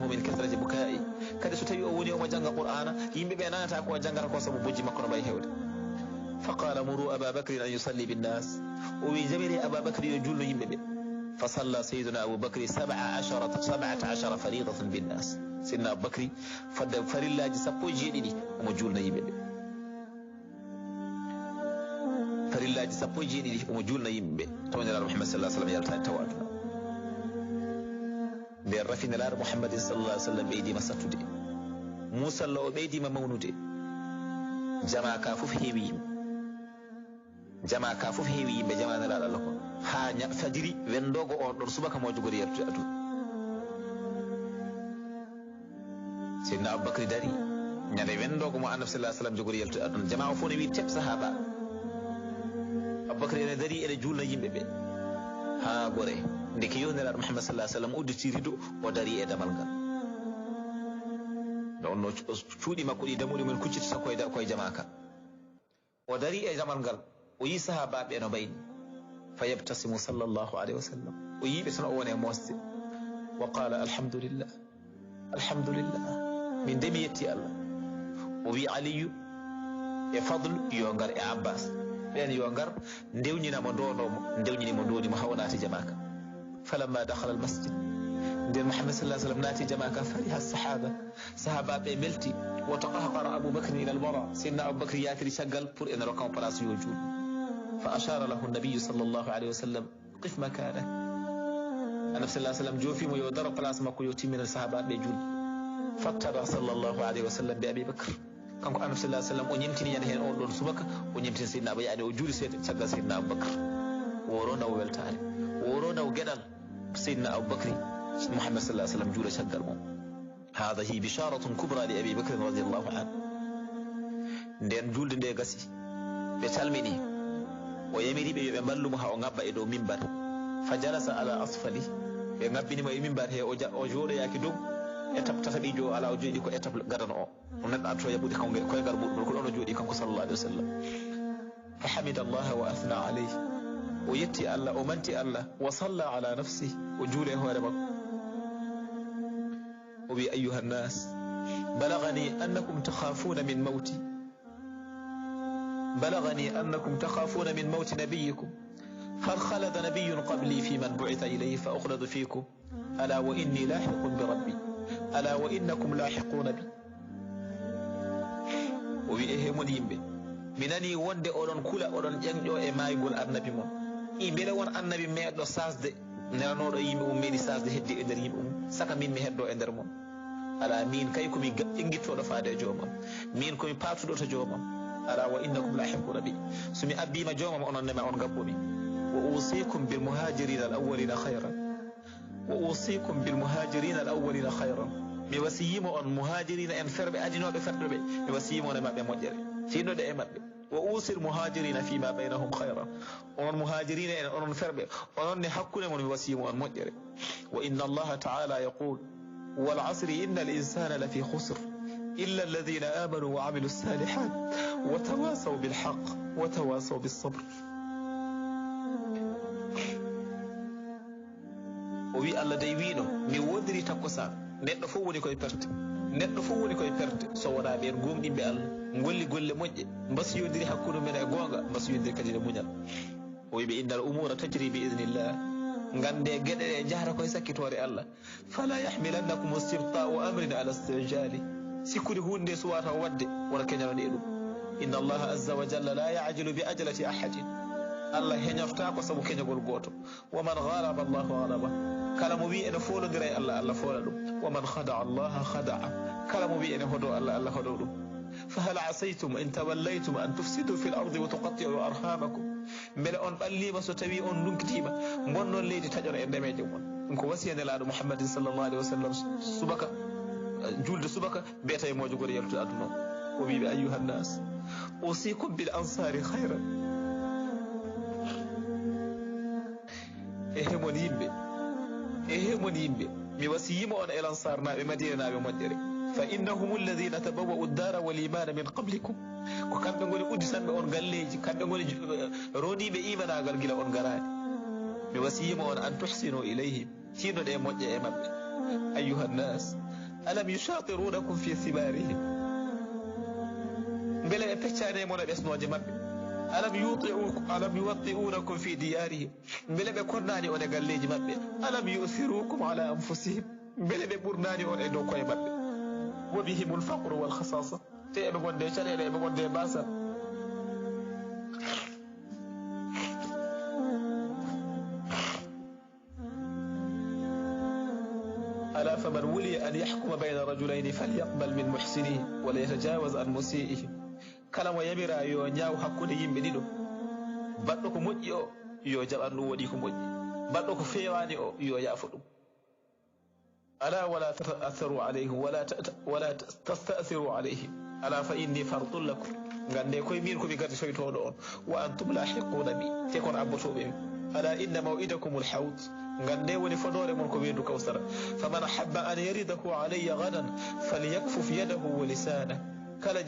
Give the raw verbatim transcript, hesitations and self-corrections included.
من كثرة بكائي. Kadi so tawi o woni omo jannga Qur'aana, yimɓe ɓe nanata ko o janngata ko sabu bojji makko no mbayi hewde. فقال: مروا أبا بكر أن يصلي بالناس. O wi: Njamiri Abaa Bakri yo juulno yimɓe ɓe. فصلى سيدنا أبو بكر سبع عشرة، سبعة عشر فريضة بالناس. Seydina Abou Bakri fodde farillaaji sappo e jeeɗiɗi omo juulna yimɓe ɓe. Farillaaji sappo e jeeɗiɗi omo juulna yimɓe ɓe. Tawa Nelaaɗo Muhammad sallallahu alaihi wasallam yaltaani tawa aduna. Nden rafi Nelaaɗo Muhammadin sallallahu alaihi wasallam ɓeydiima sattude. Muusalla o ɓeydiima mawnude. Jamaa ka fof heewi yimɓe. Jamaa ka fof heewi yimɓe, jamaa Nelaaɗo Allah ko. Haa ña-, fajiri wenndoogo on ɗon subaka mo jogori yaltude aduna. Seydina Abubakri dari ñande wenndoogo mo Annabi sallallahu alaihi wasallam jogori yaltude aduna. Jamaa o fof ne wi tep sahaaba. Abubakri ene dari ene juulna yimɓe ɓe. Haa gore. Ndeke yo Nelaaɗo Muhammad sallallahu alaihi wasallam udditi rido, o dari e damal ngal. Nde wonno cu-, cuuɗi makko ɗi dammuɗi mum kuccitata koye da-, koye jamaa ka. O dari e damal ngal, o yi sahaabaaɓe no mbayni. فيبتسم صلى الله عليه وسلم. O yi ɓe tan o woni e mosde. وقال: الحمد لله. الحمد لله. Min de mi yetti Allah. O wi Aliyu e Fadlu yo ngar e Abbas. Ɓen yo ngar, ndewnina mo, ndono mo, ndewnini mo, ndoni mo, haa o naati jamaa ka. فلما دخل المسجد. Nden Muhammad sallallahu alaihi wasallam naati jamaa ka, فرح الصحابة. Sahaabaaɓe melti. وتقهقر أبو بكر إلى الوراء. Seydina Abubakri yaatiri caggal pour ene rokka mo place yo juul. فأشار له النبي صلى الله عليه وسلم: قف مكانك. Annabi sallallahu alaihi wasallam joofi mo yo daro place makko, yo timmina sahaabaaɓe juul. فابتدر صلى الله عليه وسلم بأبي بكر. Kanko Annabi sallallahu alaihi wasallam o ñemtini ñande heen on ɗon subaka, o ñemtini Seydina Abu, yaani o juuli seeɗa caggal Seydina Abubakar. Woro ndaw weltaare, woro ndaw geɗal Seydina Abubakri, Muhammad sallallahu alaihi wasallam juula caggal mum. هذه بشارة كبرى لأبي بكر رضي الله عنه. Nden juulde nde gasi, ɓe calmini. O yamiri ɓe yo ɓe mballu mo haa o ngabba e dow mimbar. فجلس على أسفله. Ɓe ngabbini mo e mimbar he, o ja-, o jooɗoyaaki dow étape tataɓiijo o, alaa, o jooɗi ko étape gadano o. Neɗɗo artoto yaɓude kanko koyngal muɗum, ko ɗon o jooɗi kanko sallallahu alaihi wasallam. فحمد الله وأثنى عليه. O yetti Allah, o manti Allah. وصلى على نفسه. O juuli e hoore makko. O wi: أيها الناس، بلغني أنكم تخافون من موتي. بلغني أنكم تخافون من موت نبيكم. هل خلد نبي قبلي في من بعث إليه فأخلد فيكم؟ ألا وإني لاحق بربي. ألا وإنكم لاحقون بي. O wi: Ehe mon yimɓe, mi nani wonde oɗon kula, oɗon ƴeñƴo e maygol annabi mon. I mbele won annabi meeɗɗo saasde, nelanooɗo e yimɓe mum meeɗi saasde heddi e nder yimɓe mum, saka min mi heddo e nder mon. Alaa, min kay ko mi ga-, ƴeŋngittoɗo faade e joomam. Min ko mi paatuɗo to joomam. ألا وإنكم لاحقون بي. So mi abbiima joomam, onon ne ma on ngabbo mi. وأوصيكم بالمهاجرين الأولين خيرا. وأوصيكم بالمهاجرين الأولين خيرا. Mi wasiyii mo on muhaajiriina en ferɓe, adinooɓe ferɓe ɓe. Mi wasiyii mo on e maɓɓe moƴƴere. Tinnoɗe e maɓɓe. وأوصي المهاجرين فيما بينهم خيرا. Onon muhaajiriina en, onon ferɓe, onon ne hakkunde mon mi wasiyii mo on moƴƴere. وإن الله تعالى يقول: والعصر إن الإنسان لفي خسر إلا الذين آمنوا وعملوا الصالحات وتواصوا بالحق وتواصوا بالصبر. O wi, Allah dey wiino, mi woodiri takkusaan, neɗɗo fof woni koye perte. Neɗɗo fof woni koye perte, so wonaa ɓeen gooŋɗinɓe Allah, ngolli golle moƴƴe, mbasiyondiri hakkunde mum en e goonga, mbasiyondiri kadi e muñal. O wi ɓe, إن الأمور تجري بإذن الله. Nganndee geɗe ɗe njahata koye sakkitoore Allah. فلا يحملنكم استبطاء أمر على استعجال. Sikkude huunde nde suwata waɗde, wona keñano nde ɗum. إن الله عز وجل لا يعجل بعجلة أحد. Allah heñortaa ko sabu keñagol gooto. ومن غالب الله غلبه. Kala mo wi ene foolondira e Allah, Allah foola ɗum. ومن خدع الله خدعه. Kala mo wi ene hodo Allah, Allah hodo ɗum. فهل عسيتم إن توليتم أن تفسدوا في الأرض وتقطعوا أرحامكم. Mbele on ɓalliima so tawi on nduŋkitiima, mbonnon leydi, taƴon e ndemeeje mon? Ɗum ko wasiya Nelaaɗo Muhammadin sallallahu alaihi wasallam subaka, eh, juulde subaka, mbiyata e moojugol yaltude aduna o. O wi ɓe, أيها الناس، أوصيكم بالأنصار خيرا. Ehe mon yimɓe, ehe mon yimɓe, mi wasiyii mo on e Lansaarnaaɓe, Madiinanaaɓe moƴƴere. فإنهم الذين تبوأوا الدار والإيمان من قبلكم. Ko kamɓe ngoni udditanɓe on galleeji, kamɓe ngoni ju-, eh, rondiiɓe iimanaagal gila on ngaraani. Mi wasiyii mo on أن تحسنوا إليهم. Tinnoɗee moƴƴe e maɓɓe. أيها الناس، ألم يشاطرونكم في ثمارهم؟ Mbele ɓe peccaani e mon e ɓesnooje maɓɓe? ألم يوطئوا-، ألم يوطئونكم في ديارهم؟ Mbele ɓe konnaani on e galleeji maɓɓe? ألم يؤثروكم على أنفسهم؟ Mbele ɓe ɓurnaani on e dow koye maɓɓe? وبهم الفقر والخصاصة. Te eɓe gonde caɗeele, eɓe gonde baasal. ألا فمن ولي أن يحكم بين رجلين فليقبل من محسنه وليتجاوز عن مسيئه. Kala mo yamira yo ñaaw hakkunde yimɓe ɗiɗo, baɗɗo ko moƴƴi o, yo jaɓan ɗum waɗi ko moƴƴi. Baɗɗo ko feewaani o, yo yaafo ɗum. ألا ولا تتأثروا عليه ولا تأت-، ولا تستأثروا عليه. ألا فإني فرط لكم. Ngannde koye min ko mi gardi soytooɗo on. وأنتم لاحقون بي. Te kon abbotooɓe mi. ألا إن موعدكم الحوض. Ngannde woni fodoore mon ko weendu Kawsara. فمن أحب أن يرده علي غدا فليكفف يده ولسانه. Kala